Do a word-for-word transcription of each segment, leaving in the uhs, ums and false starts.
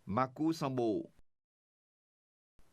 Maqkuv sanqbof.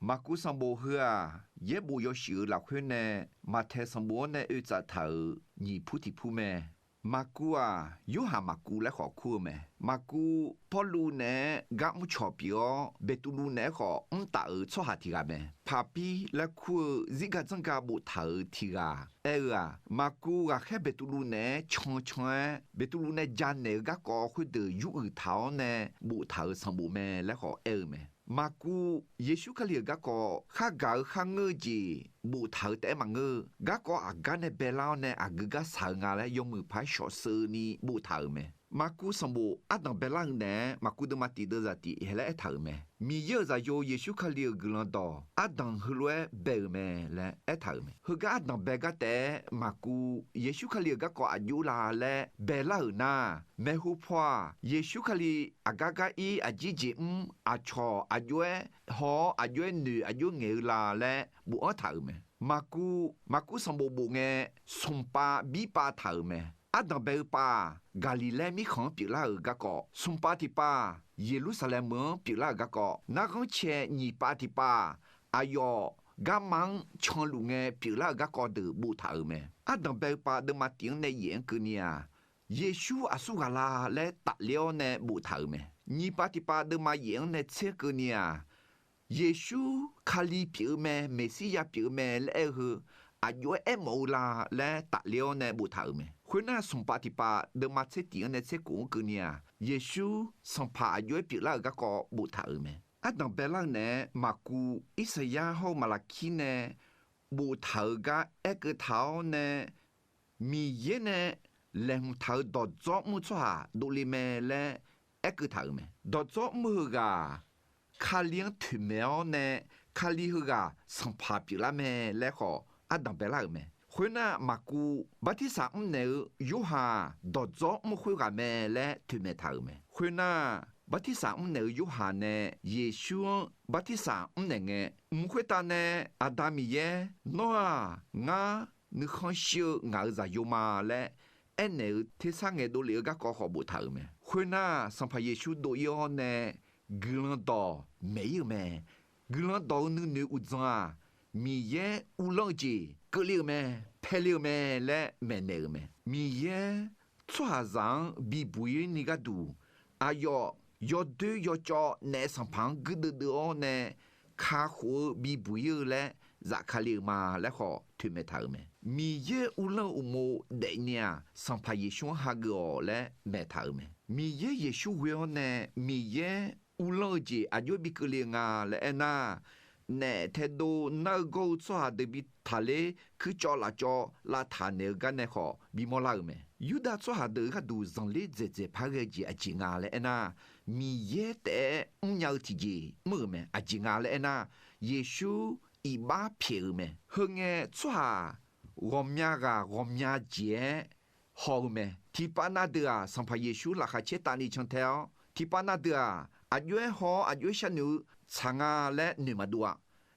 Maqkuv sanqbof heu-aq, yaerbof yawshuif-euq lafkhoer nae Maqtaeq sanqbof-anr nae oe tsaf taq-euq nyiq pur tiq pur mae. Maqkuv-aq, Yorhaq Maqkuv laer khawf kur-eu mae. Maqkuv, Pawrluv naeq-aer gar mrcawq pyeuf-awr, Beqtuvluv naeq-aer khawf mr taf-euq tsawrhaq tiq ghaq mae. Paqpir laer kur-eu zirgar dzanrga boftaq-euq tiq ghaq aer-eu-aq, Maqkuv ghaqkhaer Beqtuvluv naeq-aer can can-aer, Beqtuvluv nae janaeq-eu garkawv khoerdeuq yuruiq taq-awr nae boftaq-euq sanqbof mae laer khawf aer-eu mae. Maqkuv, Yeqsur Kali-euq garkawv khargaq-eu kharngeur-eu jeq boftaq-euq taef-aer maqngeur-eu, garkawv aqgar nae baelar-awr nae aqgeu gar saq-eu nga laer yawmuiq paq-aer shawf seuv ni boftaq-euq mae. Maqkuv sanqbof ardanq baelar-eu naeq-aer, Maqkuv deuvma tiq deuvzaq tiq hae laer aertaq-euq mae. Miqyaer-euq Zaqyo Yeqsur Kali-euq guiqlanq dawq ardanq heulof-aer bae-euq mae laer aertaq-euq mae. Heugar ardanq bae gar taef-aer Maqkuv Yeqsur Kali-euq garkawv aqjox la laer baelar-euq nar, maeqhu paw-aq, Yeqsur Kali aqgar gar ir aqjir jeq mr aqcawq aqjox-aer haw-awr aqjox-aer noeq aqjox ngaeq-eu la laer bofanr taq-euq mae. Maqkuv, Maqkuv sanqbof bof ngae, smqpav birpav taq-euq mae. Ardanq bae-eu pav-aq, Gaqliqlaer mirkhanq-anr pyeuflar-euq garkawv, smqpav tiqpav-aq, Yeqlursaqlaeq meuq-anr pyeuflar-euq garkawv, narghanr cae nyiq pav tiqpav-aq, aqyawf garma-anr canluf ngae pyeuflar-euq garkawv deuq boftaq-euq mae. Ardanq bae-eu pav deuvma tiq-anr nae yaef-anr keuvni-aq, Yeqsur aqsur ghaq la laer tafler-awr nae boftaq-euq mae. Nyiq pav tiqpav deuvma yaef-anr nae tser-anr keuvni-aq, Yeqsur Kali pyeuf-eu mae, Meqsirya pyeuf-eu mae laer aer-eu heu, aqjox-aer aermawf-eu la laer tafler-awr nae boftaq-euq mae. Khoernar, smqpav tiqpav deuvma tser tiq-anr nae tser khof-anr keuvni-aq, Yeqsur sanqpaq aqjox-aer pyeuflar-euq garkawv boftaq-euq mae. Ardanq baelar-eu naeq-aer, Maqkuv, Irsaqyar hawr-eu Maqlaqkir nae boftaq-euq gar aerkeuv taq-awr nae, Miqyaer nae laeqhmq taq-euq dawqdzawr mr-eu tsawrhaq dovle mae laer aerkeuv taq-euq mae. Dawqdzawr mr-eu heughaq, Kali-anr toeqmaeq-awr nae, Kali heughaq sanqpaq pyeuflar mae laer khawf ardanq baelar-euq mae. Khoernar, Maqkuv, bartirsaq mrnaeq-eu Yorhaq dawqdzawr mr-eu khoerghaq mae laer toeqmaeq taq-euq mae. Khoernar, bartirsaq mrnaeq-eu Yorhaq nae Yeqsur-anr bartirsaq mrnaeq ngae, mq khoertav nae Aqda Miqyaer, nawr-aq, ngar nuikhanr shir-eu ngaq-euq zaqyo ma laer aernaeq-eu tersar ngaeq dovlef-eu garkawv khawf boftaq-euq mae. Khoernar, Sanqpaq Yeqsur dov-ir-awr nae guiqlanq dawq maeq-ir-euq mae. Guiqlanq dawq-eu nuinoeq uqdzan-aq, Miqyaer uvlanr-eu jeq keuvle-euq mae, paele-euq mae laer maeqnaeq-euq mae. Miqyaer tsawrhaqzaq-anr bibuq-ir ni gharduq, aqyawf yawdoer yawcawv naef sanqpaq-anr guirdeuv deuv-awr nae kakhof-eu bibuq-ir-eu laer zafkale-euq ma laer khawf toeqmaeq taq-euq mae. Miqyaer uvlanr-eu uqmov daefni-aq, Sanqpaq Yeqsur-anr hageuf-awq laer maeqtaq-euq mae. Miqyaer Yeqsur ghoe-awr nae Miqyaer uvlanr-eu jeq aqjox bi keuvle-eu nga laer aernar, naef taedov nar-eu gawr-eu tsawrhaq deuq bi taqler kuircawv lafcawv lavtaq naeq-eu gar nae khawf bimawr lar-euq mae. Yurdav tsawrhaq deuq-eu gharduq zanqler dzaeqdzaeq par ghae-eu jeq aqjeq nga laer aernar, Miqyaer taef-aer mrnya-eu tiqjeq mr-euq mae. Aqjeq nga laer aernar, Yeqsur iqbax pyaeq-euq mae. Heu ngae, tsawrhaq ghawqmya ghaq ghawqmya jeq-aer haw-eu mae. Tiqpav na deuq-aq, Sanqpaq Yeqsur laqkhaq caer tavni cantae-awr, tiqpav na deuq-aq, aqjox-aer haw-awr aqjox-aer sharnoeq-eu tsaq nga laer noeq maqdov-a.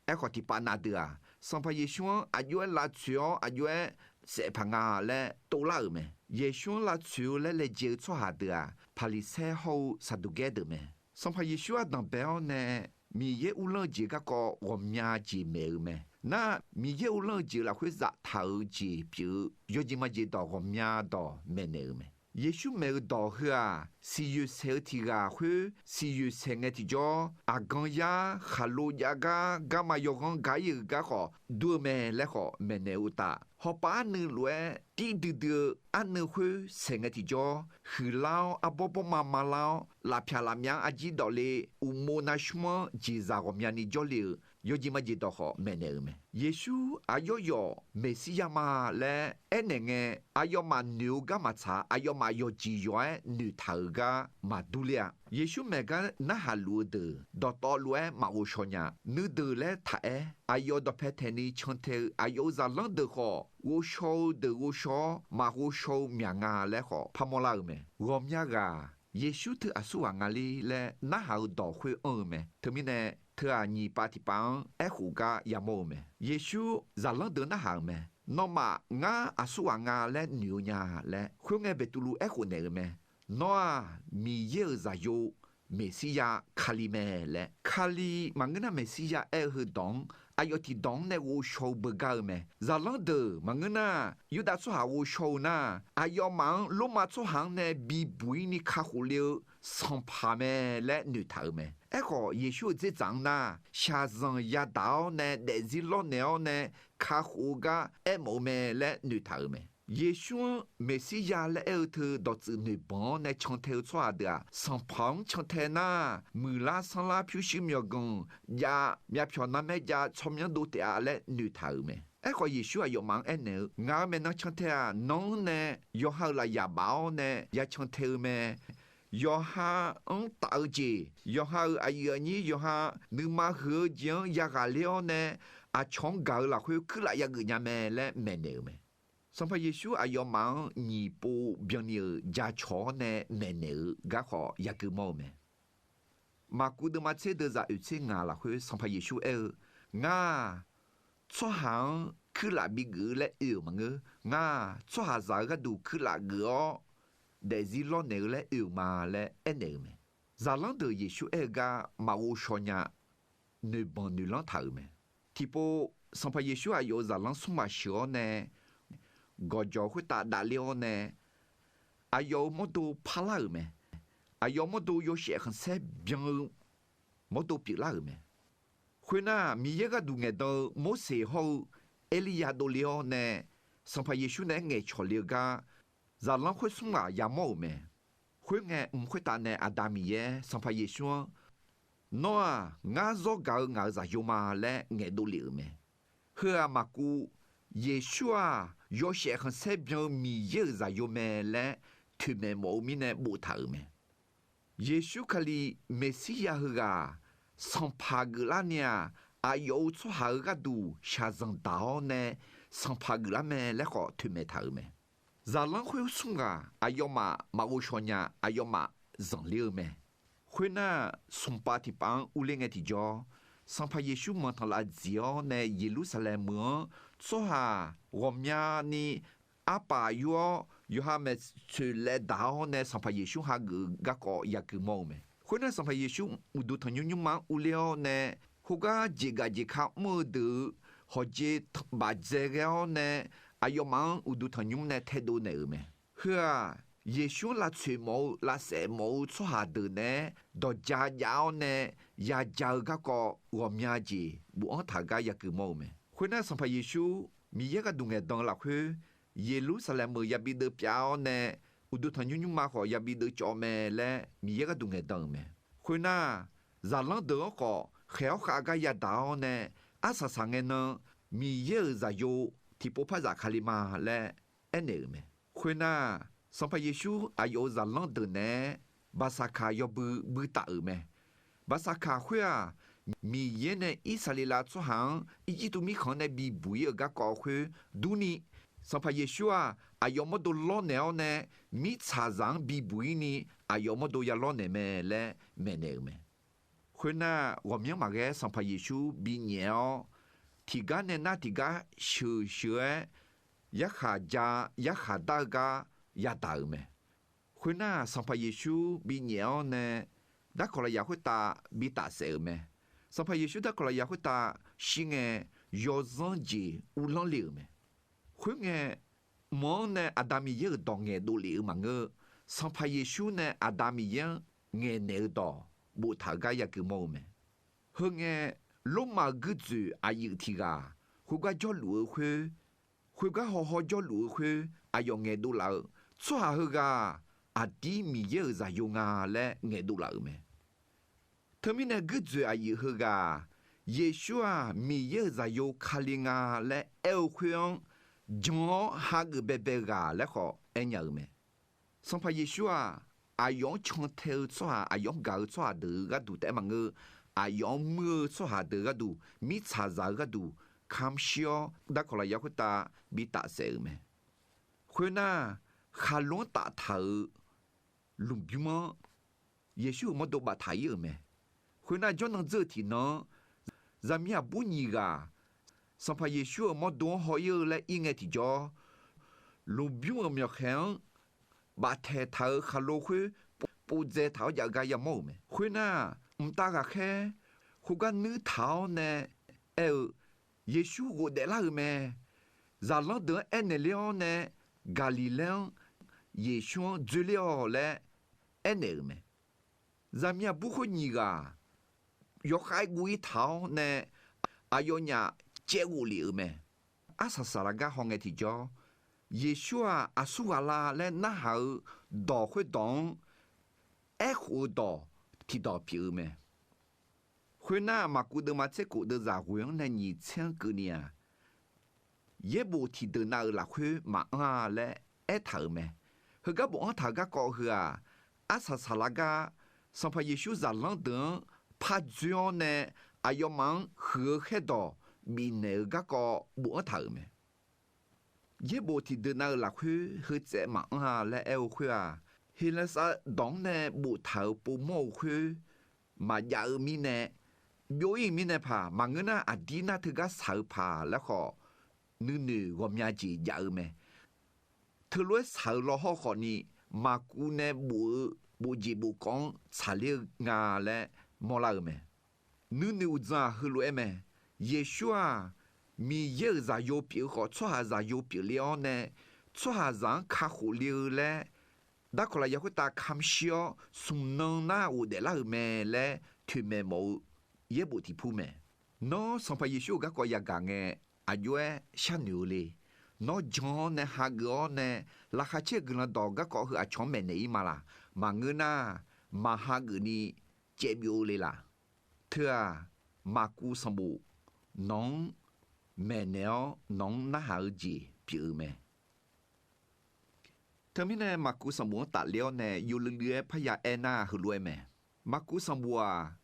Aerkhawf, tiqpav na deuq-aq, Sanqpaq Yeqsur-anr aqjox-aer lavtsoeq-awr aqjox-aer saef paq nga laer tovlar-euq mae. Yeqsur-anr lavtsoeq-eu laer laejae-eu tsawrhaq deuq-aq, Paqliqsaer hawr-eu Saqduqgaer deuq mae. Sanqpaq Yeqsur ardanq bae-awr nae Miqyaer uvlanr-eu jeq garkawv ghawqmya jeq maeq-eu mae. Nar, Miqyaer uvlanr-eu jeq lafkhoer zaftaq-eu jeq pyeuf-eu yawjeq majeq dawq ghawqmya dawq maeqnaeq-euq mae. Yeqsur maeq-eu dawq heu-aq, siqyoeq saeq-eu tiq ghaq khoer siqyoeq saeq ngae tiqjawr, aqgan yar khaqlo jav gar garma yawghanr ga-ir-euq gar khawf dur-eu mae laer khawf maeqnaeq-eu uqtaf, hawpav arnuiv lof-aer tir duidui-eu arnuiv khoer saeq ngae tiqjawr, huiqlar-awr arbawr bawrma malar-awr, lafpyaq lafmyav-anr arjir dawf le, uqmov navsmr-anr jeqzaq ghawqmyani jawrle-euq yawjeq majeq dawq khawf maeqnaeq-euq mae. Yeqsur aqyawf yawf Meqsirya ma laer aernaeq ngae, aqyawfmaf noeq-eu gar maqtsaq, aqyawfmaf yawqjeq yawq-aer noeqtaq-euq gar maqdur ler-a. Yeqsur maeq gar narhaq luf-eu deuq dawqtawvluf-aer maqghov shaw nya. Nuideuq laer taq-aer, aqyawf dawqpae taeqni cantae-eu aqyawf-euq zaqlanr deuq khawf, ghovshaw-eu deuq ghovshaw-awr, maqghov shaw-eu myaq nga laer khawf parmawr lar-eu mae. Ghawqmya ghaq Yeqsur teu aqsurghaq nga ler laer narhaq-eu dawq khoer anr-eu mae. Teumirnae, teu-aq nyiq pav tiqpav-anr aerkhof gar yamawr-eu mae. Yeqsur zaqlanr deuq narhaq-euq mae. Nawmaf ngar aqsurghaq nga laer noeq-eu nya laer. Khoerngae Beqtuvluv aerkhof naeq-euq mae. Nawr-aq, Miqyaer-euq zaqyo Meqsirya Kali mae laer. Kali maqngeur nar Meqsirya aer-eu heudawq-anr aqyawf tiqdawq-anr nae ghovshaw-eu beugar-eu mae. Zaqlanr deuq maqngeur nar, Yurdav tsawrhaq ghovshaw-eu nar, aqyawfmaf-anr Lormav tsawrhaq-anr nae bibuq-ir ni kakhof le-eu sanqpaq mae laer noeqtaq-euq mae. Aerkhawf, Yeqsur-euq dzerdzaq-anr nar, shaqzanq yadaq-awr nae daefzir lawrnaeq-awr nae kakhof-eu gar aermawf-eu mae laer noeqtaq-euq mae. Yeqsur-anr Meqsirya laer aer-eu teu dawqtsuif noeqbanq-awr nae cantae-eu tsawrhaq deuq-aq, sanqpaq-anr cantae nar, muiqlar sanrlar pyurshuir myawqganq jav, myavpyawq narmaer jav, tsawrmyanr dov taef-a laer noeqtaq-euq mae. Aerkhawf, Yeqsur aqyawfmaf-anr aernaeq-eu, Ngaq-euq maeqnan cantae-aq, nawr-anr nae yawqha-euq lafyaq baf-awr nae ya cantae-eu mae. Yawqha-anr taf-eu jeq, yawqha-euq aqyuif aqnyir, yawqha nuima huiq-eu jeq-anr yaghaq ler-awr nae, aqcawq-anr gaq-eu lafkhoer kuirlaf yageuf nya mae laer maeqnaeq-euq mae. Sanqpaq Yeqsur aqyawfmaf-anr nyiq pov byanni-euq jacawq-awr nae maeqnaeq-eu garkhawf yagui mawr-eu mae. Maqkuv deuvma tser deuvzaq oeq tser ngaq lafkhoer Sanqpaq Yeqsur aer-eu, Ngar-aq, tsawrhaq-anr kuirlaf bigeuf-eu laer oe-euq maqngeur. Ngar-aq, tsawrhaqzaq-eu gharduq kuirlaf geuf-awr, daefzir lawrnaeq-eu laer oe-euq ma laer aernaeq-euq mae. Zaqlanr deuq Yeqsur aer-eu gar maqghovshaw nya, noeqbanq noeqlanr taq-euq mae. Tiqpov, Sanqpaq Yeqsur aqyawf-euq zaqlanr smr ghaq sheuq-awr nae, gawqjawq khoertav davler-awr nae, aqyawf-euq mawrdo parlar-euq mae. Aqyawf mawrdo yawshaef khanqsaer byan-eu mawrdo pyeuflar-euq mae. Khoernar, Miqyaer gharduq ngaeqdan-eu Morseq hawr-eu Erlirya dovle-awr nae, Sanqpaq Yeqsur naeq-aer ngaeqcawq le-eu gar, zaqlanr khoer smr ghaq yamawr-euq mae. Khoerngae, mq khoertav nae Aqda Miqyaer Sanqpaq Yeqsur-anr, Nawr-aq, ngar zawr gaq-eu ngaq-euq Zaqyo ma laer ngaeqdov lef-euq mae. Heu-aq maqkuv, Yeqsur-aq, yawshaef khanqsaer byan-eu Miqyaer-euq Zaqyo mae laer toeqmaeq mawf-eu mirnae boftaq-euq mae. Yeqsur Kali Meqsirya heughaq-aq, sanqpaq geuflar ni-aq, aqyawf-euq tsawrhaq-euq gharduq shaqzanq daq-awr nae sanqpaq geuflar mae laer khawf toeqmaeq taq-euq mae. Zaqlanr khoer smr ghaq aqyawfmaf maqghovshaw nya, aqyawfmaf zanqler-eu mae. Khoernar, smq pav tiq pav-anr urler ngae tiqjawr, Sanqpaq Yeqsur manqtanqlav dziq-awr nae Yeqlursaqlaeq meuq-anr tsawrhaq ghawqmyani arpaf yur-awr, yawqha maeqtsoeq laev daq-awr nae Sanqpaq Yeqsur hageuf-eu garkawv yagui mawr-eu mae. Khoernar, Sanqpaq Yeqsur uqduq tanqnymr nymrma-anr urler-awr nae, khoergar jeqgaf jeqka mr-eu deuq-euq hawqjeq bafdzae ghae-awr nae, aqyawfmaf-anr uqduq tanqnymr nae taedov naeq-euq mae. Heu-aq, Yeqsur-anr lavtsoeq mawf-eu lavsaef mawf-eu tsawrhaq deuq naeq-aer dawqja jav-awr nae yaja-eu garkawv ghawqmya jeq bofanr taq-eu gar yagui mawr-eu mae. Khoernar, Sanqpaq Yeqsur Miqyaer gharduq ngaeqdan-eu lafkhoer, Yeqlursaqlaeq meuq yabi deuv pyav-awr nae, uqduq tanqnymr nymrma khawf yabi deuv cawv mae laer Miqyaer gharduq ngaeqdan-euq mae. Khoernar, zaqlanr deuq-anr khawf khaeq-awr khav gar yadaq-awr nae, arsaq saqngae nan Miqyaer-euq Zaqyo tiqpov par zaf Kali ma laer aernaeq-euq mae. Khoernar, Sanqpaq Yeqsur aqyawf-euq zaqlanr deuq naeq-aer Baqsaqkaq yawbui buitaf-euq mae. Baqsaqkaq khoer-aq, Miqyaer nae Irsaqleqlav tsawrhaq-anr Irjirtuv mirkhanq-anr nae bibuq-ir-euq garkawv khoer durni, Sanqpaq Yeqsur-aq, aqyawf mawrdo lawrnaeq-awr nae, mirtsaqzaq-anr bibuq-ir ni aqyawf mawrdo ya lawrnaeq mae laer maeqnaeq-euq mae. Khoernar, ghawqmyanr maqghae-aer Sanqpaq Yeqsur binyaef-awr, tiqgar nae nar tiqgar sheuqsheuq-aer yarkhaq ja yarkhaq dar-eu gar yadaq-euq mae. Khoernar, Sanqpaq Yeqsur binyaef-awr nae darkawq lafyaq khoertav bitaf saef-euq mae. Sanqpaq Yeqsur darkawq lafyaq khoertav shirngae, yawzanr jeq uvlanr le-euq mae. Khoerngae, mq-anr nae Aqda Miqyaer-euq dawq ngaeqdov lef-eu maqngeur, Sanqpaq Yeqsur nae Aqda Miqyaer-anr ngaeqnaeq-eu dawq boftaq-euq gar yagui mawr-eu mae. Heungae, Lormav-euq guirdzoeq aqyuif tiq ghaq khoergar jawrluf-eu khoer, khoergar hawhaw jawrluf-eu khoer aqyawf ngaeqdov laf-eu, tsawrhaq heughaq-aq, aqdir Miqyaer-euq Zaqyo nga laer ngaeqdov laf-euq mae. Teumirnae guirdzoeq aqyuif heughaq-aq, Yeqsur-aq Miqyaer-euq Zaqyo Kali nga laer aer-eu khoer-anr jan-awr hageuf baebae-eu ghaq laer khawf aernya-euq mae. Sanqpaq Yeqsur-aq, aqyawf-anr cantae-eu tsawrhaq, aqyawf-anr gaq-eu tsawrhaq deuq-euq gharduq taef-aer maqngeur, aqyawf-anr muir-eu tsawrhaq deuq-euq gharduq, mirtsaqzaq-euq gharduq kamq shir-awr, darkawq lafyaq khoertav bitaf saef-euq mae. Khoernar, khaqlo-anr taftaq-euq lmqbymr-anr Yeqsur-euq mawrdo baftaq-ir-euq mae. Khoernar, jawrnan dzeur-eu tiqnan-anr, zaqmiq aqbur nyiq ghaq Sanqpaq Yeqsur-euq mawrdo-anr haw-ir-eu laer ir ngae tiqjawr, lmqbymr-euq myawqkhaeq-anr baftaeq taq-euq khaqlo khoer povdzae taq-awr jav-eu gar yamawr-euq mae. Khoernar, mqtav ghaqkhaer khoergar nuirtaq-awr nae aer-eu, Yeqsur ghofdaef lar-euq mae. Zaqlanr deuq-anr aernaeq ler-awr nae, Gaqliqlaer-anr Yeqsur-anr dzoerler-awq laer aernaeq-euq mae. Zaqmiq aqbur khoer nyiq ghaq yawkhav-aer guv-ir taq-awr nae aqyawfnyaf caevghof lef-euq mae. Arsaq saqlaq gar hawngae tiqjawr, Yeqsur-aq aqsur ghaq la laer narhaq-eu dawq khoerdawq-anr aerkhof-eu dawq tiqdawq pyeuf-eu mae. Khoernar, Maqkuv deuvma tser khof deuvzaq ghoeq-anr nae nyiq tser-anr keuvni-aq, yaerbof tiqdeuq nav-euq lafkhoer maqanr-a laer aertaq-euq mae. Heugar bofanr taq-eu garkawv heu-aq, arsaq saqlaq gar Sanqpaq Yeqsur zaqlanr deuq-anr par dzoer-awr nae aqyawfmaf-anr huiq-eu khaerdawq bifnaeq-eu garkawv bofanr taq-euq mae. Yaerbof tiqdeuq nav-eu lafkhoer heutsaev maqanr-a laer aer-eu khoer-aq, Heqlaevsav dawq-anr nae boftaq-euq povmawr-eu khoer maqjav-eu mirnae, byov-ir-euq mirnae paq maqngeur nar, aqdir nar teugar shaq-eu paq laer khawf, nuinoeq ghawqmya jeq jav-eu mae. Teulof-aer shaq-euq lawhawr khawfni, Maqkuv nae bof-eu bofjeq bofkawv-anr tsaqler-eu nga laer mawrlar-eu mae. Nuinoeq uqdzan-aq heulof-aer mae. Yeqsur-aq, Miqyaer-euq Zaqyo pyeuf-eu khawf, tsawrhaq zaqyo pyeufler-awr nae, tsawrhaqzaq-anr kakhof le-eu laer darkawq lafyaq khoertav kamshir-awr, smq nan nar ghofdaef lar-euq mae laer toeqmaeq mawf-eu yaerbof tiqpur mae. Nawr Sanqpaq Yeqsur-euq garkawv yagaq ngae, aqjox-aer sharnoeq-eu le. Nawr jan-awr nae hageuf-awr nae, Laqkhaq caer-eu Guiqlanq dawq garkawv heu aqcawq-anr maeqnaeq-ir ma laq? Maqngeur nar, maqhageuf ni caevbyov-eu le laq? Teu-aq, Maqkuv sanqbof nawq-anr maeqnaeq-awr nawq-anr narhaq-eu jeq pyeuf-eu mae. Teumirnae Maqkuv sanqbof-anr tafler-awr nae yovluiv luiv-aer parya aernar heulof-aer mae. Maqkuv sanqbof-aq,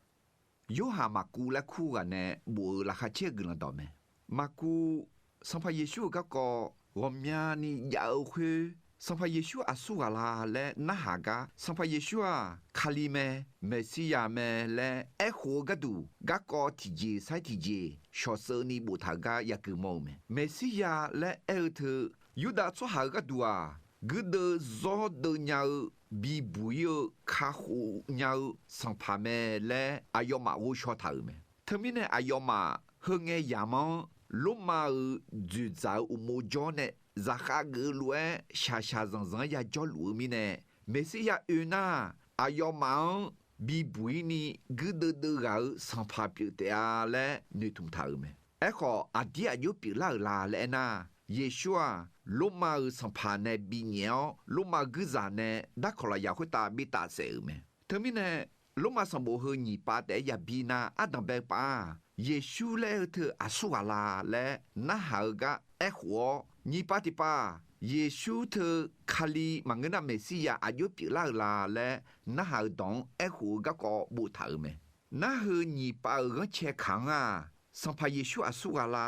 Yorhaq Maqkuv laer kur ghaq nae bof-eu Laqkhaq caer-eu Guiqlanq dawq mae. Maqkuv Sanqpaq Yeqsur-euq garkawv ghawqmyani jav-eu khoer, Sanqpaq Yeqsur aqsur ghaq la laer narhaq gar, Sanqpaq Yeqsur-aq Kali mae, Meqsirya mae laer aerkhof-eu gharduq, garkawv tiqjeq sar-iq tiqjeq shawqseuv ni boftaq-euq gar yagui mawr-eu mae. Meqsirya laer aer-eu teu, Yurdav tsawrhaq-euq gharduq-aq, guirdeuv zawrdeuv nya-eu bibuq-ir-eu kakhof nya-eu sanqpaq mae laer aqyawfmaf ghovshaw taq-euq mae. Teumirnae aqyawfmaf heu ngae yamq-anr Lormav-euq dzoeqdzaq-eu uqmov jawr nae zaqkhav geuf-eu lof-aer shaqshaq zanqzanq-anr yajawr luf-eu mirnae, Meqsirya oe nar, aqyawfmaf-anr bibuq-ir ni guirdeuv deuv ghaq-euq sanqpaq pyeuf taef-a laer noeqtmq taq-euq mae. Aerkhawf, aqdir aqjox pyeuflar-euq la laer aernar, Yeqsur-aq, Lormav-euq sanqpaq nae binyaef-awr, Lormav guirzaq nae darkawq lafyaq khoertav bitaf saef-euq mae. Teumirnae, Lormav sanqbof heu nyiq pav taef-aer yabi nar, ardanqbae pav-aq, Yeqsur laer aer-eu teu aqsur ghaq la laer narhaq-eu gar aerkhof-awr, nyiq pav tiqpav-aq, Yeqsur teu Kali maqngeur nar Meqsirya aqjox pyeuflar-euq la laer narhaq-euq dawq-anr aerkhof-eu garkawv boftaq-euq mae. Narheu nyiq pav-euq ghanrcae kaq-anr-aq, Sanqpaq Yeqsur aqsur ghaq la,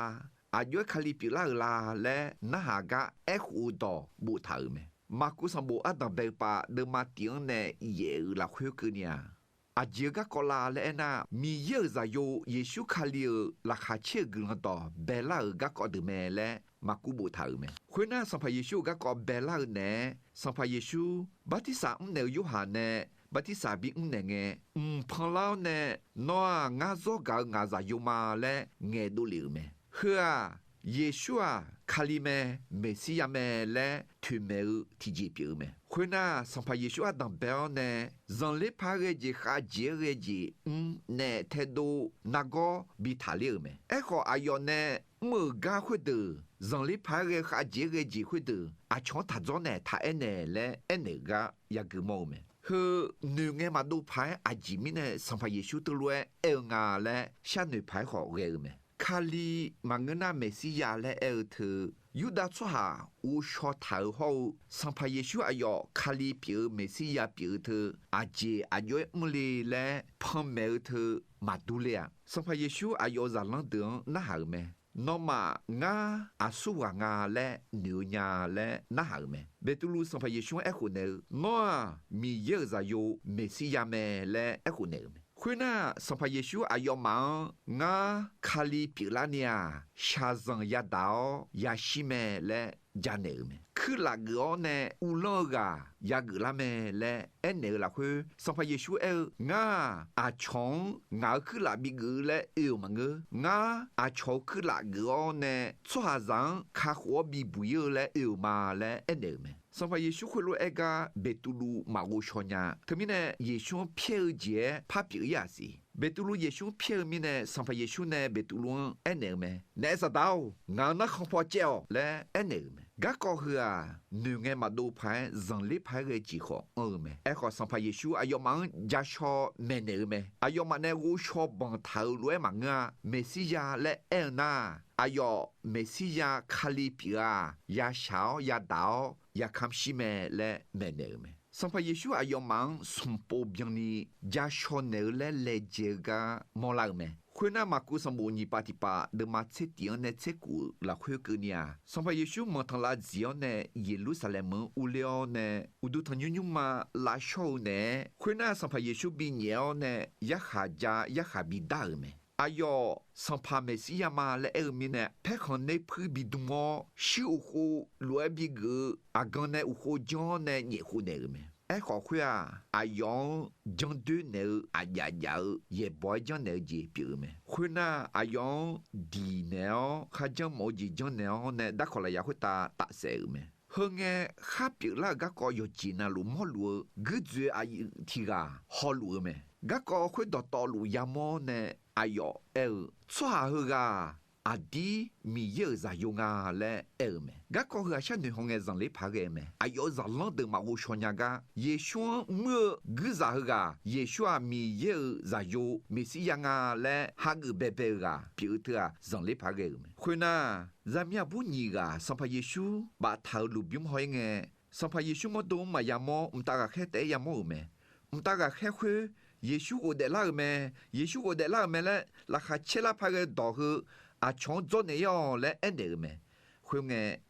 aqjox-aer Kali pyeuflar-euq la laer narhaq gar aerkhof-eu dawq boftaq-euq mae. Maqkuv sanqbof ardanqbae pav deuvma tiq-anr nae yaef-euq lafkhoer keuvni-aq, aqjeq-eu garkawv la laer aernar, Miqyaer-euq Zaqyo Yeqsur Kali-euq Laqkhaq caer-eu Guiqlanq dawq baelar-euq garkawv deuq mae laer Maqkuv boftaq-euq mae. Khoernar, Sanqpaq Yeqsur-euq garkawv baelar-eu naeq-aer, Sanqpaq Yeqsur Bartirsaq mrnaeq-eu Yorhaq nae bartirsaq bimr naeq ngae, mq panlar-awr nae, Nawr-aq, ngar zawr gaq-eu ngaq Zaqyo ma laer ngaeqdov lef-euq mae. Heu-aq, Yeqsur-aq Kali mae, Meqsirya mae laer toeqmaeq-eu tiqjeq pyeuf-eu mae. Khoernar, Sanqpaq Yeqsur ardanqbae-awr nae, zanqler paq-aer ghae jeq khavjeq-aer ghae jeq mr naeq taedov nargawr bi taqler-euq mae. Aerkhawf, aqyawf nae mr-euq gar khoerdeuq, zanqler paq-aer ghae khavjeq-aer ghae jeq khoerdeuq, aqcawq-anr taqdzawr naeq taq aernaeq laer aernaeq-euq gar yagui mawr-eu mae. Heu noeqngae maqdov paq-aer aqjeq mirnae Sanqpaq Yeqsur teulof-aer aer-eu nga laer sharnoeq paq-aer khawf ghae-eu mae. Kali maqngeur nar Meqsirya laer aer-eu teu, Yurdav tsawrhaq ghovshaw taq-euq hawr-eu, Sanqpaq Yeqsur aqyawf Kali pyeuf-eu Meqsirya pyeuf-eu teu, aqjeq aqjox-aer mrle laer panmaeq-eu teu maqdur ler-a. Sanqpaq Yeqsur aqyawf-euq zaqlanr deuq-anr narhaq-euq mae. Nawmaf ngar aqsur ghaq nga laer noeq-eu nya laer narhaq-euq mae. Beqtuvluv Sanqpaq Yeqsur-anr aerkhof naeq-eu, Nawr-aq, Miqyaer-euq Zaqyo Meqsirya mae laer aerkhof naeq-euq mae. Khoernar, Sanqpaq Yeqsur aqyawfmaf-anr, Ngar Kali pyeuflarni-aq, shaqzanq yadaq-awr yashir mae laer janaeq-euq mae. Kuirlaf geuf-awr nae uvlanr-eu ghaq yageuf lar mae laer aernaeq-eu lafkhoer, Sanqpaq Yeqsur aer-eu, Ngar-aq, aqcawq-anr ngaq-euq kuirlaf bigeuf-eu laer oe-euq maqngeur. Ngar, aqcawq-euq kuirlaf geuf-awr nae tsawrhaqzaq-anr kakhof-awr bibuq ir-eu laer oe-euq ma laer aernaeq-euq mae. Sanqpaq Yeqsur khoerlof-aer gar Beqtuvluv maqghov shaw nya. Teumirnae, Yeqsur-anr pyaer-eu jeq-aer par pyeuf ir-aq siq. Beqtuvluv Yeqsur-anr pyaer-eu mirnae, Sanqpaq Yeqsur nae Beqtuvluv-anr aernaeq-eu mae. Naef Saqdaq-or, ngaq-euq narkhan paw caev-awq laer aernaeq-euq mae. Garkawv heu-aq, noeqngae maqdov paq-aer zanqler paq-aer ghae jeq khawf anr-eu mae. Aerkhawf, Sanqpaq Yeqsur aqyawfmaf-anr jashaw maeqnaeq-eu mae. Aqyawfmaf nae ghovshaw banq taq-euq lof-aer maqngeur-a. Meqsirya laer aer-eu nar, aqyawf Meqsirya Kali pyeuf-a. Yashaq-awr yadaq-awr yakamq shir mae laer maeqnaeq-euq mae. Sanqpaq Yeqsur aqyawfmaf-anr smq pov byanni jashaw naeq-eu laer laejae-eu gar mawrlar-eu mae. Khoernar, Maqkuv sanqbof nyiq pav tiq pav deuvma tser tif-anr nae tser kuf-euq lafkhoer keuvni-aq, Sanqpaq Yeqsur manqtanqlav dziq-awr nae Yeqlursaqlaeq meuq-anr urler-awr nae, uqduq tanqnymr nymrma lavshawr-eu naeq-aer, khoernar, Sanqpaq Yeqsur binyaef-awr nae yarkhaq ja yarkhaq bidar-euq mae. Aqyawf Sanqpaq Meqsirya ma laer aer-eu mirnae, paerkhanq ner puir bidm-awr, shuir uqkhov lof-aer bigeuf-eu aqgan nae uqkhov janr-awr nae nyaefkhov naeq-euq mae. Aerkhawf khoer-aq, aqyawf-anr janr doer naeq-eu aqjaf jaf-eu yaeqbawq-aer janrnaeq-eu jeq pyeuf-eu mae. Khoernar, aqyawf-anr diq naeq-awr kharjanr mawf-eu jeq janrnaeq-awr nae darkawq lafyaq khoertav tafsaef-euq mae. Heu ngae, khar pyeuflar-euq garkawv yawqjeq navluf mawrluf-eu guirdzoeq aqyuif tiq ghaq hawluf-eu mae. Garkawv khoer dawqtawvluf yamawr-awr nae aqyawf aer-eu, Tsawrhaq heughaq-aq, aqdir Miqyaer-euq Zaqyo nga laer aer-eu mae. Garkawv heu-aq sharnoeq hawngae zanqler paq-aer ghae-eu mae. Aqyawf-euq zaqlanr deuq maqghov shaw nya gar, Yeqsur-anr muir-eu guirzaq heughaq, Yeqsur-aq Miqyaer-euq Zaqyo, Meqsirya nga laer hageuf baebae-eu ghaq pyeuf-eu teu-aq, zanqler paq-aer ghae-euq mae. Khoernar, zaqmiq aqbur nyiq ghaq Sanqpaq Yeqsur baftaq-euq lmqbymr haw-ir ngae, Sanqpaq Yeqsur mawrdo-anr maqya mawr, mqtav ghaqkhaer taef-aer yamawr-euq mae. Mqtav ghaqkhaer khoer, Yeqsur ghofdaef lar-euq mae, Yeqsur ghofdaef lar-euq mae laer laqkhaq caer lar paq-aer ghae dawq heu, aqcawq-anr dzawrnaeq ir-awq laer aernaeq-euq mae. Khoerngae,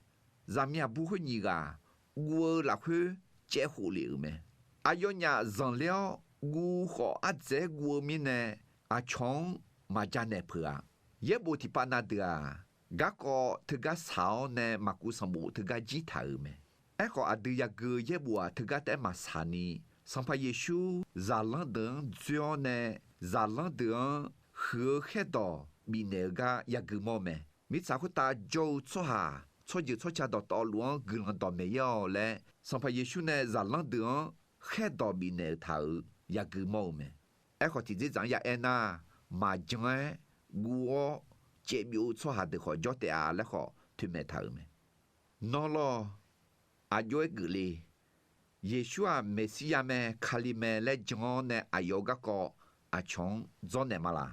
zaqmiq aqbur khoer nyiq ghaq guv-eu lafkhoer caev khof lef-euq mae. Aqyawfnyaf zanqler-awr guv khawf ardzaeq-aer guv-eu mirnae, aqcawq-anr maqja naeq peuq-a. Yaerbof tiqpav na deuq-aq, garkawv teugar saq-awr nae Maqkuv sanqbof teugar jir taq-euq mae. Aerkhawf, aqdui yagui-eu yaerbof-aq, teugar taef-aer maqsaq ni, Sanqpaq Yeqsur zaqlanr deuq-anr dzoer-awr nae, zaqlanr deuq-anr huiq-eu khaerdawq bifnaeq-eu gar yagui mawr-eu mae. Mirtsaq khoertav jawr-eu tsawrhaq, tsawrjeuq tsawrca dawqtawvluf-anr guiqlanq dawqmaeq ir-awq laer, Sanqpaq Yeqsur nae zaqlanr deuq-anr khaerdawq bifnaeq-eu taq-euq yagui mawr-eu mae. Aerkhawf, tiqdzerdzaq-anr ya aer nar, maqjan-aer guv-awr caevbyov-eu tsawrhaq deuq khawf jawr taef-a laer khawf toeqmaeq taq-euq mae. Nawr lawr, aqjox-aer geufle. Yeqsur-aq Meqsirya mae, Kali mae laer jan-awr nae aqyawf-eu garkawv aqcawq-anr dzawrnaeq ma laq?